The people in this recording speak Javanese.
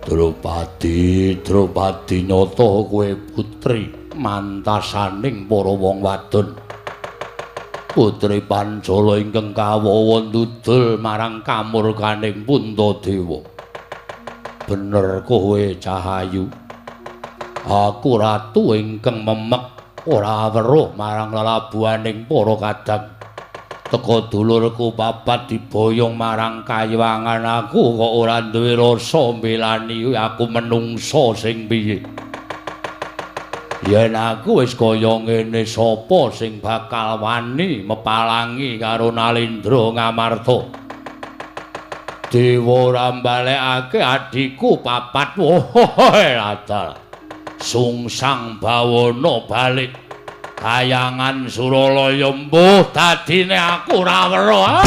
Drupadi, Drupadi nyata kowe putri mantasaning para wong wadon. Putri Pancala ingkang kawawa ndudul marang kamurkaning Puntadewa. Bener kowe Cahayu. Aku ratu ingkang memek ora weruh marang lelabuhaning para kadang. Teka dulurku papat diboyong marang kayiwangan, aku kok ora duwe rasa mbelani aku menungsa sing piye. Yen aku wis kaya ngene sapa sing bakal wani mepalangi karo Nalendra Ngamarta? Dewa ora mbalekake adhiku papat. Wah, sungsang bawana balik kayangan Suralaya, mbuh dadine aku ora weruh. Ah.